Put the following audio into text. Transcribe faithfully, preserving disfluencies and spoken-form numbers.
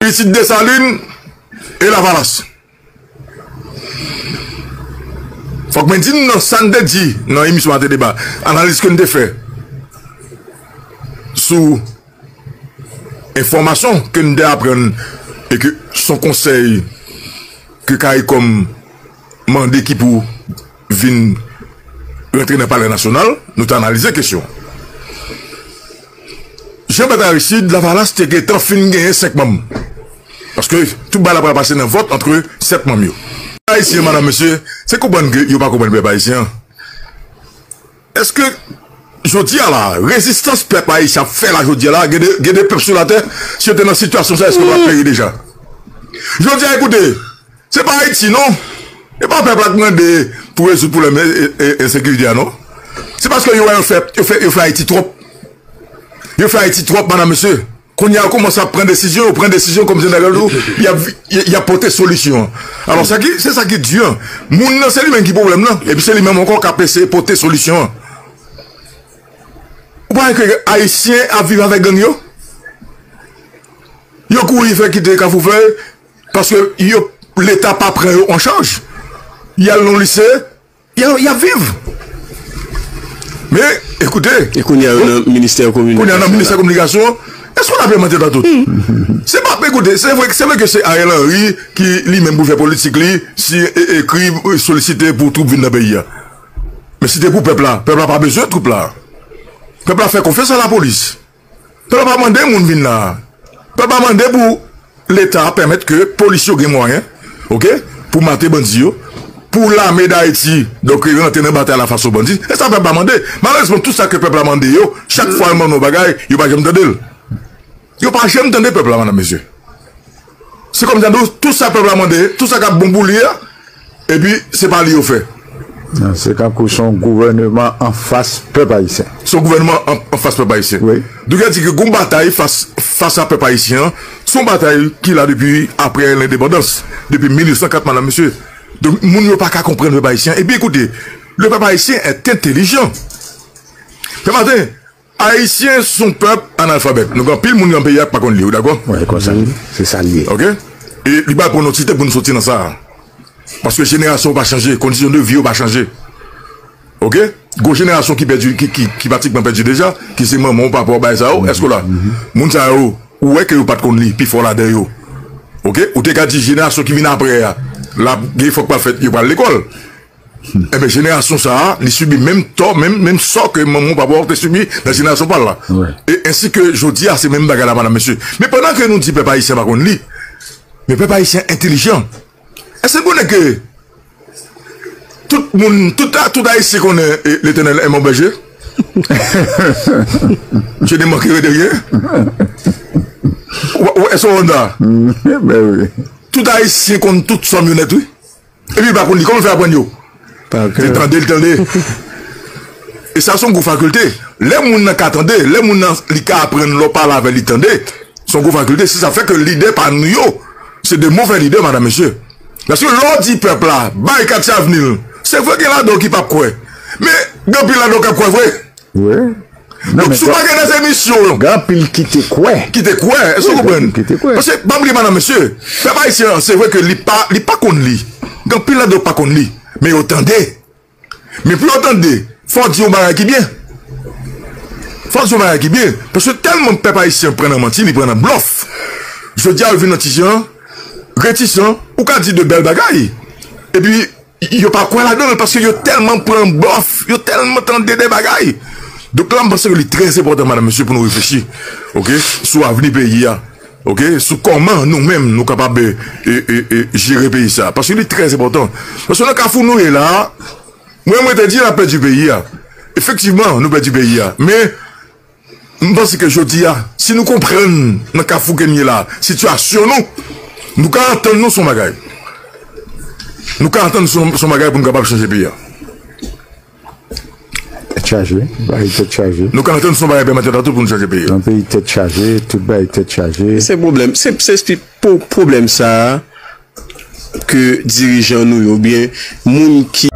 pitit Desalin e Lavalas. Fòk mwen di nou nan sa n te di nan emisyon Maten Deba, analiz ke n te fè sou enfòmasyon ke n te aprann e ke s on konsèy ke CARICOM mande ki pou vin rantre nan Palè Nasyonal, nou te analize kesyon. Jean Bertrand Aristide, Lavalas te gentan fin genyen senk manm. Paske tout bagay la pral pase nan vòt antre sèt manm yo. Ayisyen, madanm, mesye, se konprann ke yo pa konprann pèp ayisyen an. Èske jodi a la, rezistans pèp ayisyen ap fè la jodi a la, gen de, gen de pèp sou latè, si yo te nan sitiyasyon sa, èske yo pa t peri deja? Jodi a, ekoute, se pa Ayiti, non. E pa pèp la k mande pou rezoud pwoblèm e, e, e, ensekirite a, non. Se paske yo wè yo fè, yo fè, yo fè Ayiti twòp. Yo fè Ayiti twòp, madanm, mesye. Kounye a, yo kòmanse ap pran desizyon, yo pran desizyon kòm jeneral yo, y ap, y, y ap pote solisyon an. Alò, sa ki, se sa ki di an. Moun nan, se li menm ki pwoblèm nan. Epi se li menm ankò k ap eseye pote solisyon an. Ou pa wè ke Ayisyen ap viv avèk gang yo? Yo kouri fè kite Kafou Flèy paske yo, Leta pa pran yo an chaj. Y al nan lise, y a, y ap viv. Men, ekoute, e kounye a, yo nan ministè kominikasyon. Kounye a nan ministè kominikasyon, èske w ap mete nan tout? Se pa, ekoute, se vre, se vre ke se Ariel Henry ki li menm pou fè politik li, si e, ekri, solisite pou twoup vin nan peyi a. Men si te pou pèp la, pèp la pa bezwen twoup la. Pèp la fè konfyans a lapolis. Pèp la pa mande moun vin la. Pèp la mande pou Leta pèmèt ke polis yo gen mwayen, oke, pou mate bandi yo, pou lame d Ayiti, donk, rantre nan batay la fas o bandi. E sa pèp la mande. Malerezman, tout sa ke pèp la mande yo, chak fwa l mande yon bagay, yo pa janm tande l. Yo pa janm tande pèp la, madanm, mesye. Se kòmsi nou, tout sa pèp la mande, tout sa k ap bon pou li a, epi se pa li yo fè. Non, se kankou se yon gouvènman anfas pèp ayisyen. Se yon gouvènman an, anfas pèp ayisyen. Wi. Donk, sa di ke gon batay fas, fas a pèp ayisyen an, se yon batay ki la depi apre lendepandans, depi mil uit san kat, madanm, mesye. Donk, moun yo pa ka konprann pèp ayisyen. Epi, ekoute, le peuple haïtien est intelligent. Pèp Maten, Ayisyen se yon pèp analfabèt. Nou gen anpil moun nan peyi a ki pa konn li, ou dakò? Wi, konsa. Se sa l ye. Oke? E li ba pou nou ti tan pou nou soti nan sa a. Paske jenerasyon yo pa chanje, kondisyon de vi yo pa chanje. Oke? Gwo jenerasyon ki pèdi, ki, ki, ki pratikman pèdi deja, ki se manman w, papa w, bagay sa yo, èske w la? Moun sa yo, ou wè ke yo pa t konn li, pifò ladan yo. Oke? Ou te ka di jenerasyon ki vin apre a, l ap gen efò k pral fèt, yo pral lekòl. Enben, jenerasyon sa a, li sibi menm tò, menm, menm sò ke manman w, papa w te sibi nan jenerasyon pa l la. Wi. E ensi ke jodi a, se menm bagay la, madanm, mesye. Men pandan ke nou di pèp ayisyen pa konn li, men pèp ayisyen entèlijan. Èske nou konnen ke tout moun, tout, tout Ayisyen konnen, e, Letènèl est mon berger? Je ne manquerai de rien. Ou, ou, èske w konn sa? Ben wi. Tout Ayisyen konn tout sòm yo nèt, wi. Epi l pa konn li. Kòman l fè aprann yo? Pa kè. Se tande l tande. E sa se yon gwo fakilte. Lè moun nan ka tande, lè moun nan li ka aprann, lè w pale avè l, li tande. Se yon gwo fakilte. Se sa fè ke lidè pa nou yo, se de movè lidè, madanm, mesye. Paske lè w di pèp la, bay kat sa vni l, se vre gen ladan w ki p ap kwè. Men, gen anpil ladan w k ap kwè vre. Wi. Non, donk, men si w pa gen nan emisyon yo, gen anpil ki te kwè. Ki te kwè, èske w konprann? Wi, gen anpil ki te kwè. Paske, pa bliye, madanm, mesye, pèp ayisyen an, se vre ke li pa, li pa konn li. Gen anpil ladan yo pa konn li, men yo tande. Men pou yo tande, fò w di yon bagay ki byen. Fò w di yon bagay ki byen. Paske tèlman pèp ayisyen pran nan manti, li pran nan blòf. Jodi a, yo vin nan ti jan, retisan, ou ka di de bèl bagay. Epi, yo pa kwè ladan l paske yo tèlman pran blòf, yo tèlman tande de bagay. Donk la, m panse ke li trè enpòtan, madanm, mesye, pou nou reflechi, oke, sou avni peyi a, oke, sou kòman nou menm nou kapab, e, e, e, e, jere peyi sa a. Paske li trè enpòtan. Paske nan kafou nou ye la a, mwen, mwen te di n ap pèdi peyi a. Efektivman, nou pèdi peyi a. Men, M panse ke jodi a, si nou konprann nan kafou ke n ye la, sitiyasyon nou, nou ka antann nou sou yon bagay. Nou ka antann nou sou, sou yon bagay pou nou kapab chanje peyi a. Tèt chaje, bagay tèt chaje. Nou ka antann nou sou yon bagay pèmèt nou tout pou nou chanje peyi a. Yon peyi tèt chaje, tout bagay tèt chaje. Se pwoblèm, se, se pi-, po-, pwoblèm sa a ke dirijan nou yo, oubyen moun ki